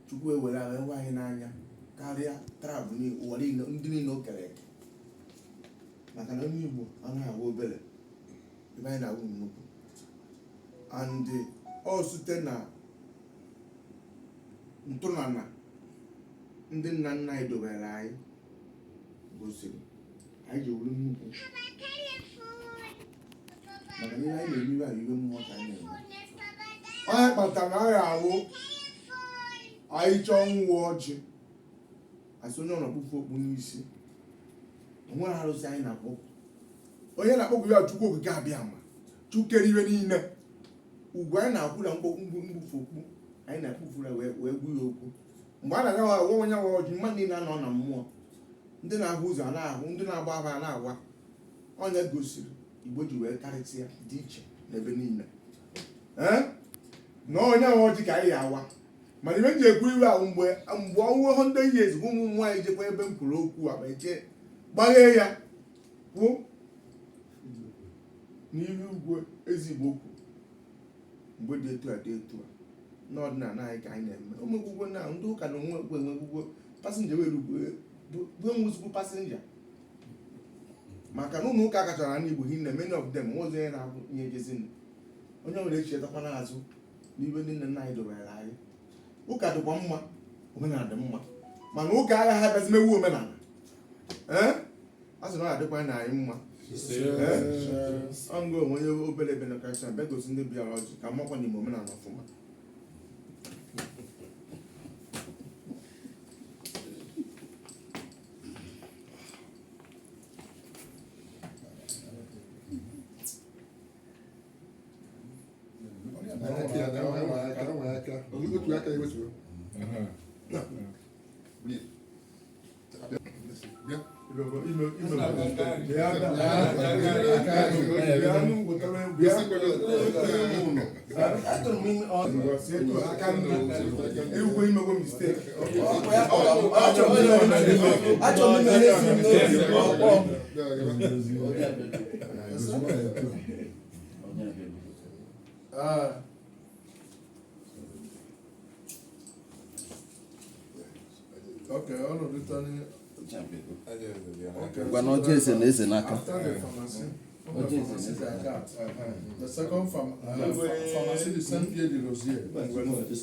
Chukwu ewere ahụ enwe anyị n'anya karịa tribe ụwa niile, ndị niile o kere eke, maka na onye Igbo anaghị awụ obere ebe anyị na-awụ nnukwu. And ọ site na ntọala ndị nna nna anyị dobere anyị gosiri anyị ji wuru nnukwu, maka na ihe anyị na-eme ibe anyị, ibe mmụọ ka anyị na-eme. Onye kpatara anyị awụ anyị chọọ nwa ọjị, asị onye ọ na-akpụfu okpu n'isi, onwere arụsị anyị na-akpọkwu. Onye na-akpọkwu ya, Chukwu Okike Abịama, Chukwu kere ibe niile. Ugwu anyị na-akwụ na mgbufu okpu anyị na-akpụfuru ya wee gwu ya okwu. Mgbe a na-aga awa onye awa ọjị, mmadụ niile anọ na mmụọ, ndị na-ahụ ụzọ a na-ahụ, ndị na-agba afa a na-agwa. Onye gosiri Igbo ji wee karịsịa dị iche n'ebe niile. Ee, na onye awa ọjị ka anyị ya awa. Mana ibe m ji ekwu iwe ahụ, mgbe ọnwụ 100 years, ụmụ nwaanyị jekwa ebe m kwuru okwu a ma eje gbaghee ya kwụ n'ihu ugwu ezigbo okwu mgbe dị etu a dị etu a n'ọdịnala anyị ka anyị na-eme ụmụ na ndị ụka na onwe ekwe enwe gwugwo passenger were ugwu bụ enwezikwu passenger, maka na ụmụ ụka kachara n'Igbo hinne. Many of them nwe onye na-abụ ihe jezinu, onye nwere echetakwa n'azụ n'ibe ndị nna nna anyị dobere anyị. Ụka dịkwa mma, omenala dị mma, mana ụka agaghị abịazi mewu omenala. Ee, a sị na ọ ga-adịkwa na anyị mma. Ee, ọ ngo onwe onye obere ebe na kacha bịa gosi ndị bịara ọjị ka mmakwa n'ime omenala ọfụma. Otu aka ewetuo. Bịa. Bịa, bịa, atụrụ m ime ọ si etu aka nri ewukwe imegwe mistake. Achọrọ m ime ihe si m n'obi ọkpọ m. Ah. Okay, ọnọdụ tani. Okay. Ngwa na ọjị eze na eze n'aka. After the pharmacy, the pharmacy de Agathe. The second pharmacie de Saint-Pierre de Rosier.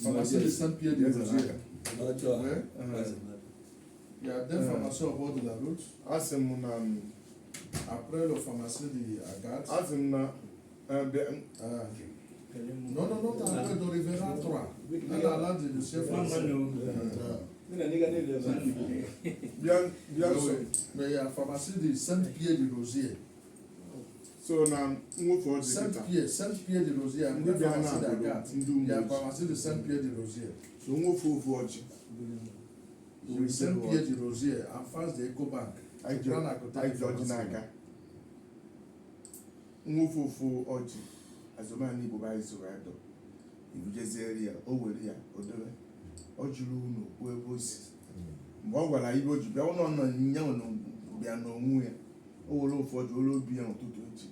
Pharmacie de Saint-Pierre de Rosier. Ouais. Il y a deux pharmacies au bord de la route. Asị m na Après le pharmacie de Agathe. Asị m na eh, bịa. Non, non, non, après de Rivera 3. En allant de Lucien Français. Bịa bịa Oui, nso. mais il y a la pharmacie de Saint-Pierre de Rosier. So na nwofe ọjị kịta. Saint-Pierre, Saint-Pierre de Rosier. Ndị Après bịa pharmacie na-abụdo d'Agathe. ndị Il y a ụmụ la pharmacie de Saint-Pierre de Rosier. so nwofe ofu ọjị. Oui, Saint-Pierre de Rosier, en face de Ecobank. Anyị ji Prends à côté anyị ji ọjị pharmacie. n'aka, nwofe ofu ọjị azụmahịa Igbo bụ anyị si wee dọ ibujeziere ya, o were ya o dobe. Ọ jụrụ unu kwuo ebe o si. Mgbe ọ gwara ibe o ji bịa ụlọ nọ ya bịa n'onwe ya, o were ofu ọjị were obi ya n'ụtụtụ echi,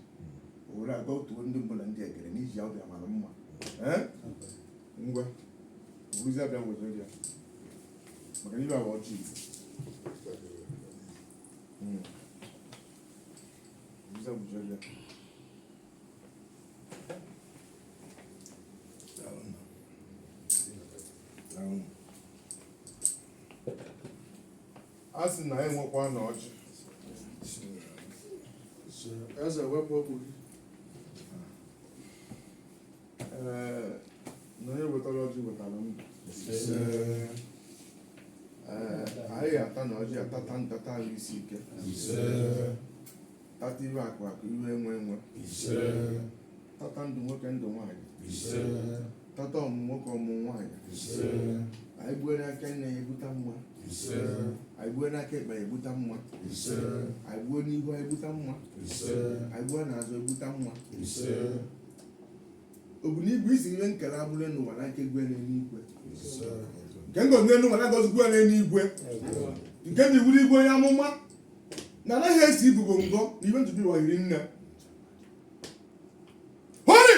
o were aga otuo ndị mbụ na ndị egere n'iji ya ọbịa mara mma. Ee, ngwa, buruzie abịa were ya, maka na ibe awa ọjị Igbo. Buruzie buruzie ya. Daalụ. Daalụ. A sị na enwekwa na ọjị. So, eze, wepụ okpu gị. Ee, na onye wetara ọjị wetara ndụ. Ee, anyị ga-ata na ọjị, atata ntata ahụ isi ike, tata iwe akụ akụ, iwe enwe enwe, tata ndụ nwoke, ndụ nwaanyị, tata ọmụ nwoke, ọmụ nwaanyị. Anyị gbuo n'aka nne ya, ebuta mma. Anyị gbuo n'aka ekpe ya, ebuta mma. Anyị gbuo n'ihu, anyị ebuta mma. Anyị gbuo n'azụ, ebuta mma. Ogbunigwe isi ihe nkele abụrụ n'ụwa na nke gwe n'eluigwe, nke ngozi n'elu ụwa na ngọzikwu ya n'eluigwe, nke ndị wuru igwe onye amụma na anaghị esi ibubo ngọ na ibe ntutu ụwa hiri nne hori.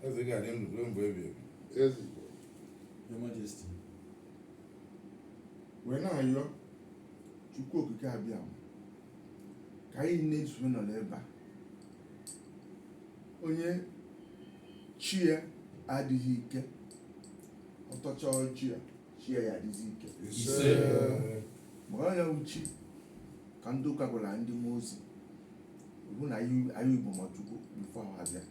Eze ga-adị ndụ ruo mgbe ebighị ebi. Eze Igbo. Majesty. Wee na-ayọ Chukwu Okike abịa ka anyị na-ezu nọ n'ebe a, onye chi ya adịghị ike, ọtọcha ọjị ya, chi ya adịghị ike. Ise. Maka onye bụ chi ka ndị ụka gwara ndị mmụọ ozi bụ na anyị Igbo ma Chukwu before ha abịa.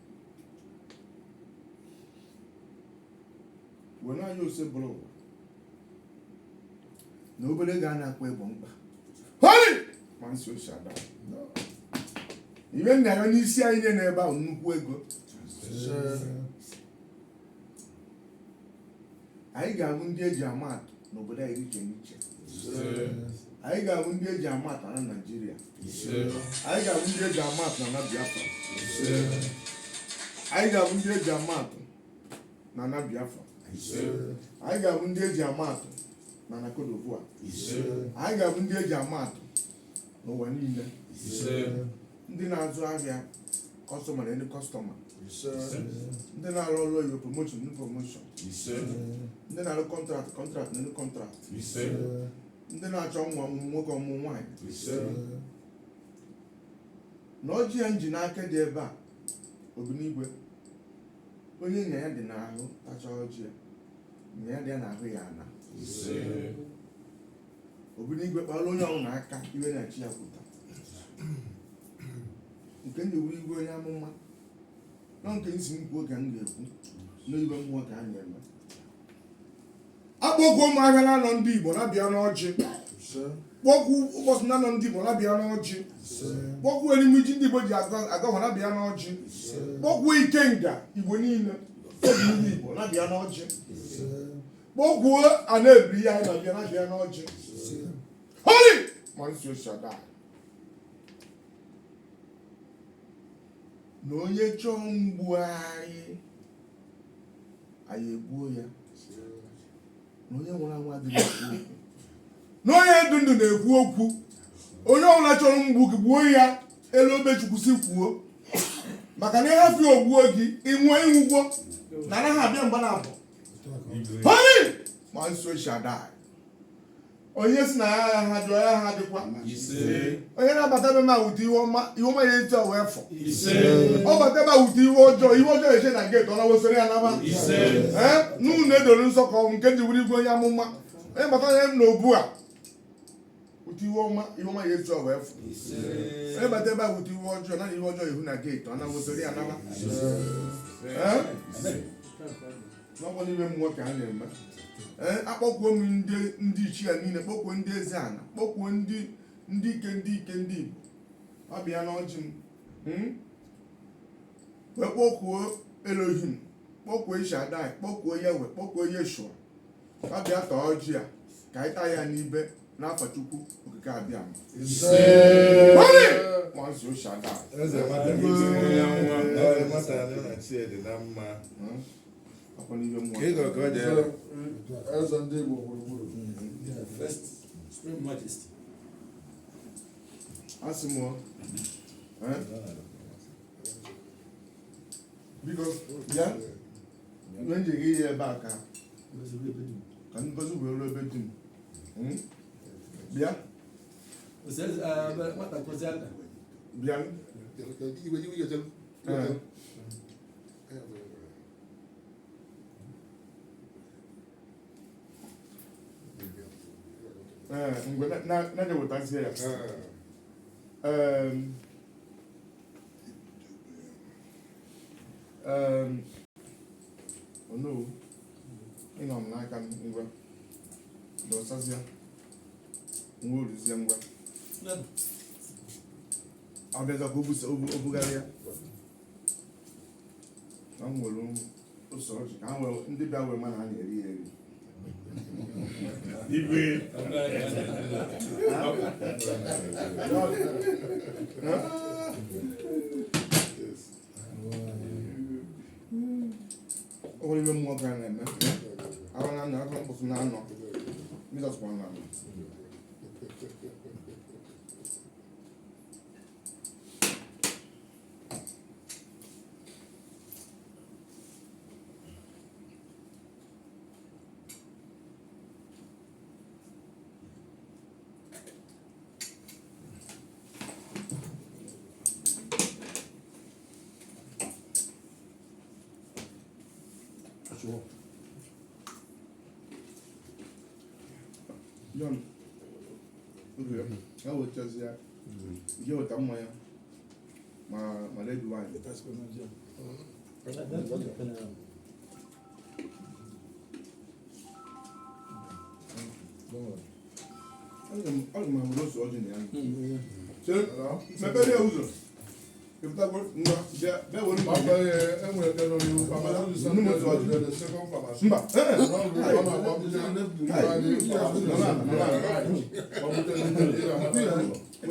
Wee na-ayọ ose bụrụ ụwa na obere ego a na-akpọ ịbụ mkpa hori ma nsi osi ada ibe nna ya n'isi anyị niile n'ebe ahụ, nnukwu ego. Anyị ga-abụ ndị eji ama atụ n'obodo anyị iche n'iche. Anyị ga-abụ ndị eji ama atụ na Naịjirịa. Anyị ga-abụ ndị eji ama atụ na Biafra. Anyị ga-abụ ndị eji ama atụ na Biafra. Anyị ga-abụ ndị eji ama atụ na Cote d'Ivoire. Anyị ga-abụ ndị eji ama atụ n'ụwa niile. Ndị na-azụ ahịa, customer na ndị customer, ndị na-arụ ọrụ oyibo, promotion ndị promotion, ndị na-arụ contract, contract na ndị contract, ndị na-achọ nwa, ọmụmụ nwoke, ọmụmụ nwaanyị, na ọjị ya nji n'aka dị ebe a. Obinigwe onye nya ya dị n'ahụ tacha ọjị ya, nya ya dị ya n'ahụ ya ana. Obinigwe kpara onye ọbụla aka iwe na-achị ya kwuta nke ndị wuru igwe onye amụma na nke nsi m kwuo ka m ga-ekwu n'ibe mmụọ ka a na-eme. Akpọkwu ụmụahịa na-anọ ndị Igbo na-abịa n'ọjị, kpọkwu ụbọchị na-anọ ndị Igbo na-abịa n'ọjị, kpọkwu erimiji ndị Igbo ji agọhọ na-abịa n'ọjị, kpọkwu ikenga Igbo niile obi ndị Igbo na-abịa n'ọjị, kpọkwuo a na-ebiri ihe anyị na-abịa n'ọjị. Holy mansi Shaddai na onye chọọ mgbu anyị, anyị egbuo ya, na onye nwụrụ anwụ adịghị ekwu okwu, na onye ndụ ndụ na-ekwu okwu. Onye ọbụla chọrọ mgbu gị, gbuo ya elu obe Chukwu si kwuo, maka na ịhafụ ya ogbuo gị, ịnwụọ ịnwụgwo na anaghị abịa mgbe na-abụ. Holy mansi Shaddai, onye si na ya ha dị ya ha dịkwa. Onye na-abata ebe ma wute ihe ọma, ihe ọma ya eti wee fọ. Ọ bata ebe a wute ihe ọjọọ, ihe ọjọọ eche na gate ọ na-wesoro ya naba. Ee, n'ụlọ edoro nsọ ka ọ nke ji wuru igwe onye amụma. Onye bata onye n'obu a wute ihe ọma, ihe ọma ya eti wee fọ. Onye bata ebe a wute ihe ọjọọ na ihe ọjọọ ihu na gate ọ na-wesoro ya naba. Ee, n'ọkwa n'ime mmụọ ka a na-eme. Ee, akpọkwuo m ndị ichie niile, kpọkwuo ndị eze ana, kpọkwuo ndị ndị ike, ndị ike ndị Igbo ọ bịa n'ọjị m, wee kpọkwuo Elohim, kpọkwuo Shaddai, kpọkwuo Yahweh, kpọkwuo Yeshua, ọ bịa tọọ ọjị a ka anyị taa ya n'ibe n'afọ Chukwu Okike abịa m. Nwanso Shaddai. Eze nwata eze nwata na chi dị na mma. Ọkwa n'ibe mmụọ. Ka ị gọrọ ka ọ jere. Eze ndị Igbo gburugburu. First Supreme Majesty. Asị m eh? Biko bịa mgbe m ji gị ihe ebe a ka ka ngozi wee ruo ebe di m. Bịa. Nwata gozie aka. Bịa. Eh. Ee, mgbe na na-ewetazie ya. Onowu, ịnọ m n'aka m ngwa dọsazie nwa oruzie ngwa ọ bịaza ka o bugharị ya ka m nwere ose ọjị ka ha nwere ndị bịa wee ma na ha na-eri ya eri. Igwe. Ọ nwere ibe mmụọ ka a na-eme ahụ na anọ aka mkpụsụ na anọ Jizọs kwa na anọ. Sure. John, oge ya wetazi ya, je weta mmanya ma red wine. Aga m ahụrụ ose ọjị na ya. Chere, mepere ya ụzọ. Ịpụtago ngwa, bịa bịa were mma Papa, gị. enwere ebe nọ n'ihu. Pharmacy de Saint-Pierre de Rosière, the second pharmacy. Mba, ee, Ọ na-agbapụta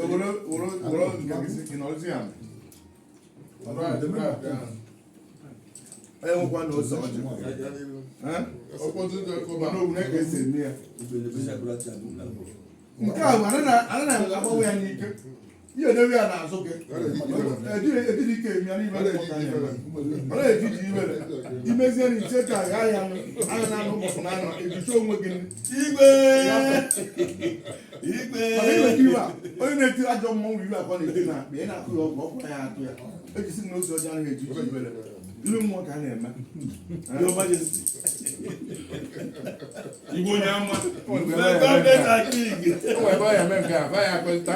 were were were nke gị si ị nọrọzi ya. Right, right, yeah. Onye nwekwa na ose ọjị. Eh? Opposite the Koba. N'ogwu na ka esi eme ya. Nke a bụ ana na-agbanwe ya n'ike. Ihe edewe ya n'azụ gị. Ejiri ike eme ya n'ime mmụọ ka anyị eme. Ọ na-eji ji iwere. Imezie na iche ka agha ya anụ, agha na anụ ụbọchị na anụ, ejicha onwe gị. Igwe! Igwe! Mana iweta iwe a, onye na-eti ajọ mmọnwụ iwe akọ na-eti na akpa, ị na-akụ ya ọgwụ, ọkụ ya atụ ya. Ejisi na ose ọjọọ anaghị eji ji iwere. Ilu mmụọ ka a na-eme. Your Majesty. Igwe onye ama. My God bless our king. O nwere ebe ọ ya eme nke a, ba ya akpịta.